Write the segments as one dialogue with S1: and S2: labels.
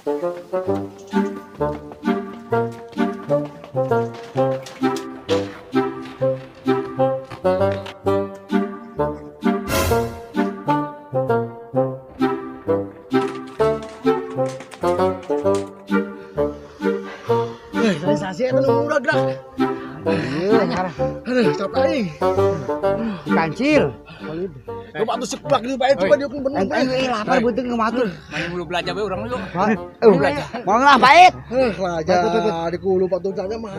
S1: Eh, sensasi eta nu murah gerak.
S2: Iya,
S1: Aduh, capek aing.
S2: Kancil.
S1: Coba tuh seplak di bae coba diukun bener.
S2: Aing lapar beuteung ngematur.
S3: Main mulu belanja bae urang yuk.
S2: Mau lah pahit.
S1: Eh, laja di kulu patung canya mah.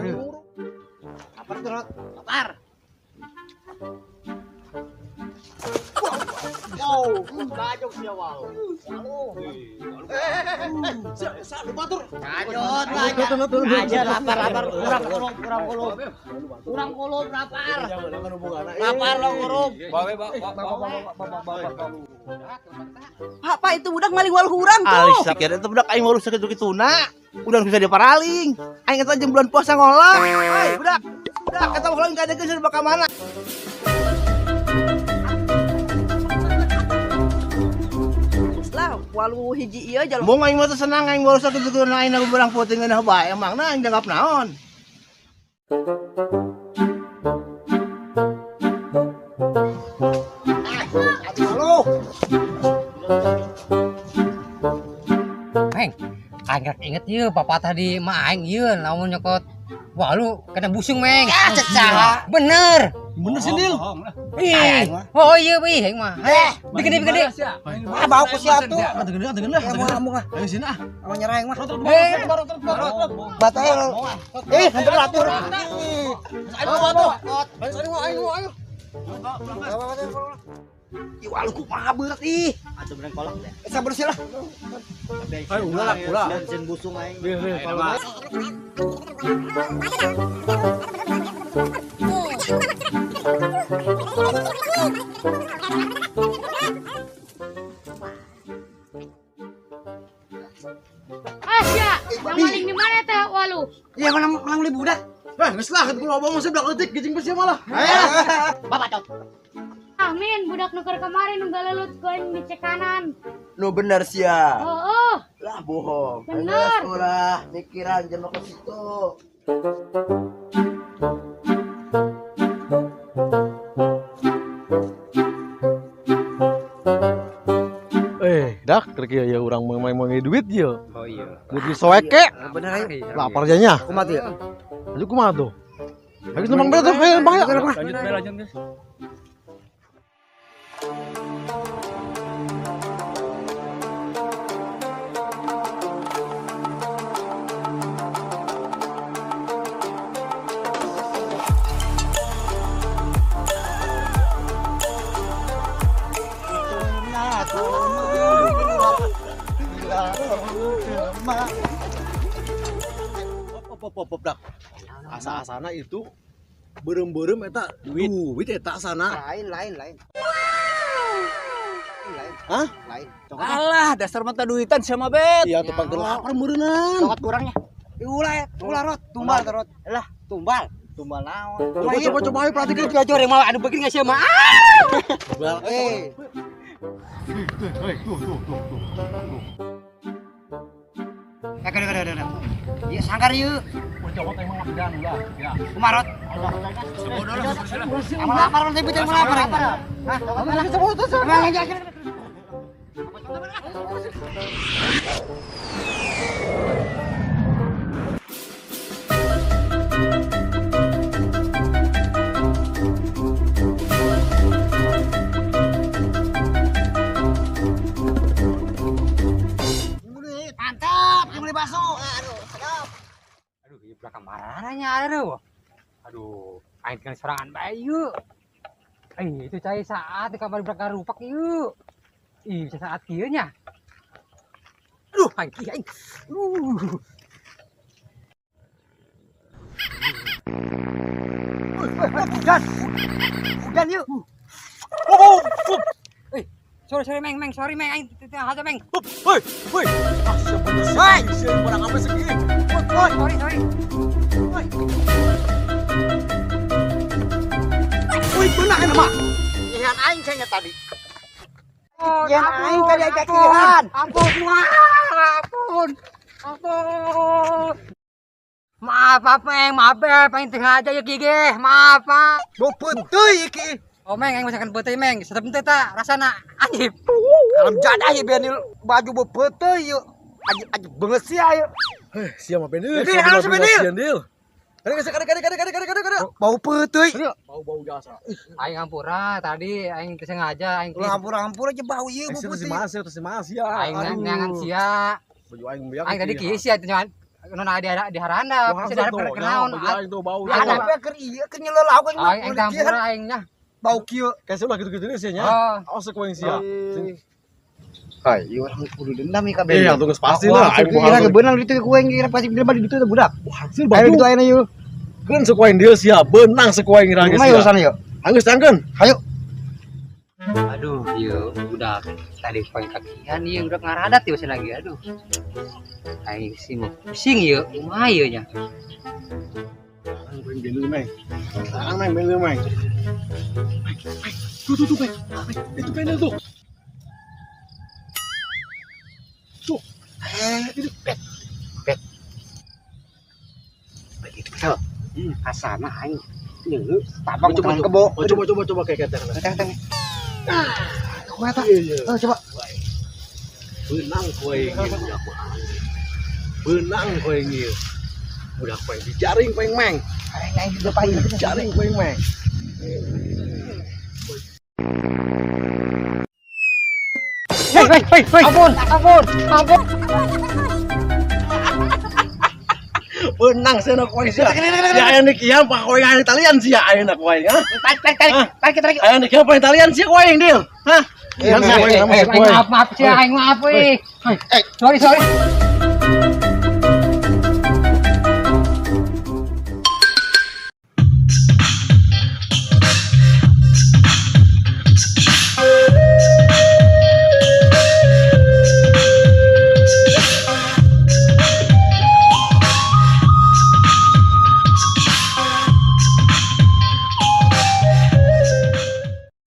S2: Lapar tuh, Rot. Lapar.
S1: Wow, bajok sia wow. Batur.
S2: Lanjut, lanjut. Aja lapar, lapar. Kurang kolom, kurang kolom. Kurang kolom, lapar. Lapar lo korum.
S3: Bawa bawa bawa bawa.
S4: Pak, Pak, itu budak maling waluh urang tuh.
S5: Alis sakit itu budak aing waluh sakitu kituna. Udah bisa diparaling. Aing eta jeung bulan puasa ngolak. Hei, budak. Budak eta mah kalau kadekeun sudah bakal mana?
S4: Lah, waluh hiji ieu jalur.
S5: Bung aing mah teu senang aing waluh sakitu kituna aing nagu beurang peuting ngeunah bae emangna aing janggap naon.
S1: Halo.
S6: Meng, aing rek inget ieu bapak tadi mah aing ieu lamun nyokot walu kena busung, Meng.
S2: Ah, cecah.
S6: Bener.
S1: Bener sih, Dil.
S6: Ih, oh iya ih aing mah. Bikin bikin deh.
S2: Ah, bau ku sia tuh.
S1: Ategeun ategeun lah,
S2: Ya, mau ah.
S1: Ayo sini ah.
S2: Mau nyerah aing mah.
S6: Eh,
S2: Batal. Eh, hampir latur.
S1: Ayo batu. Ayo ayo ayo.
S2: Ih, waluh kumaha beurat ih.
S5: Atuh beurang kolak teh.
S2: Eh, sabar sih lah.
S1: Ayo ulah ulah.
S5: Jeung busung aing.
S7: Ah, sia, yang maling di mana teh waluh?
S2: Iya, mana menang beli budak.
S1: Eh, geus lah kulo abang masih budak leutik gijing besi malah.
S2: Bapak cot.
S7: Amin, budak nuker kemarin nu galelut ku aing dicek kanan.
S5: Nu bener sia.
S7: Oh, oh,
S5: Lah bohong.
S7: Bener.
S5: Geus ulah mikiran jelema ke situ.
S1: Eh, dak keur kieu ya urang main main duit ye.
S6: Oh iya.
S1: Duit soeke.
S2: Bener aing.
S1: Lapar janya.
S2: Kumaha tuh ya?
S1: Lanjut kumaha tuh? Ayo numpang bae tuh, ayo numpang ya.
S3: Lanjut bae lanjut guys.
S1: Pop pop pop dak. Asa-asana itu beureum-beureum eta duit duit eta asana.
S2: Lain, lain, lain. Lain.
S1: Hah?
S2: Lain.
S3: Alah, dasar mata duitan sama bet.
S1: Iya tuh pangkel lapar meureunnan.
S2: Cokot kurangnya. Ih, ulah ya, ulah rot, tumbal terot. Lah, tumbal. Tumbal naon?
S1: Coba coba coba ayo perhatikan.
S6: Jujur yang mau anu begini nggak sih mah.
S2: Eh,
S1: Tuh tuh tuh tuh.
S2: eh, kada kada kada. Ieu sangkar ieu.
S1: Cowok emang makan ulah. Ya.
S2: Kumaha rot? Emang lapar rot, tapi emang lapar. Hah? Emang aja. Mantap, yang beli bakso. Aduh, sedap.
S6: Aduh, ieu belakang marahnya aduh. Aduh, aing tinggal sorangan bae ieu. Eh, itu cai saat di kamar belakang rupak ieu. Ih, bisa saat kieu nya. Aduh, aing kieu aing.
S2: Hujan. Hujan yuk.
S6: Eh, sorry sorry meng meng sorry meng aing teu haja meng.
S1: Woi, woi. Ah, siapa bener sih? Siapa barang apa segini?
S6: Sorry sorry.
S1: Woi, benar kan mah?
S2: Ihan aing saya tadi.
S6: Oh,
S2: Ihan aing tadi aing kihan.
S6: Ampun, wah. Ampun. Ampun. Maaf, maaf, Meng. Maaf, ya. Paling tengah aja ya, gigi. Maaf, Pak.
S5: Bau peuteuy iki.
S6: Oh, Meng, aing masakan peuteuy, Meng. Sedep teh tak rasana anjib.
S5: Alam jadah ya biar baju bau peuteuy yuk. Ajib banget sih ayo.
S1: Eh, sia mah Benil.
S5: Benil, harus Benil.
S1: Benil. Kade kade kade kade kade kade kade kade.
S5: Bau peuteuy.
S1: Bau-bau jasa.
S6: Aing hampura tadi aing teu sengaja aing
S5: Ulah hampura-hampura aja bau ieu bau
S1: Eh,
S5: peuteuy.
S1: masih masih ya.
S6: Aing neangan sia.
S1: Baju aing biak.
S6: Aing tadi kieu sia teh non ada di haranda, pasti ada kenaon.
S1: Baju aing tuh bau.
S5: Ada apa keur ieu keur nyelol aku
S6: Aing aing hampura aing nya.
S5: Bau kieu.
S1: Kayak ulah gitu-gitu nih sih nya.
S6: Oh.
S1: Awas ku aing sia.
S5: Hai, ieu orang kudu dendam ieu kabeh.
S1: Iya, tuh geus pasti lah. Aing
S5: Kira beunang ditu ku aing kira pasti bener ditu teh budak.
S1: Hasil
S5: Ayo
S1: baju.
S5: ditu ayeuna yeuh.
S1: Keun sok aing deal sia, beunang sok aing ngira geus
S5: Kumaha
S1: sia.
S5: urusan yeuh?
S1: Anggeus cangkeun.
S5: Hayu.
S6: Aduh, ieu budak tadi poin kakian ieu budak ngaradat ieu lagi aduh. Aing sih mau pusing ieu, kumaha ieu nya.
S1: Aing benil meng. Sekarang meng benil meng. Tuh tuh tuh meng. Itu benil tuh. Tuh.
S5: Eh, itu pet. Pet. Pet itu kesel. Asana aing. Nyeungeut tabang
S1: Coba
S5: tangan kebo.
S1: Coba coba coba kayak kata.
S5: Teng teng. Kumaha eta?
S1: Iya.
S5: Oh, coba.
S1: Beunang ku aing ieu budak mah. Beunang ku aing ieu. Budak ku aing dijaring ku aing meng.
S5: Aing aing juga paling.
S1: Dijaring ku aing meng.
S6: Hei, hei, hei, hei. Ampun, ampun, ampun.
S1: Beunang sia ku aing sia. Ya aya ni kiam pak ku aing aya talian sia ayeuna ku aing ha.
S5: Tarik tarik tarik. Tarik tarik.
S1: Aya ni kiam pak talian sia ku aing deal. Hah?
S5: Eh,
S1: Kiam sia ku aing,
S6: Aing maaf, maaf sia, aing maaf euy. Sorry, sorry.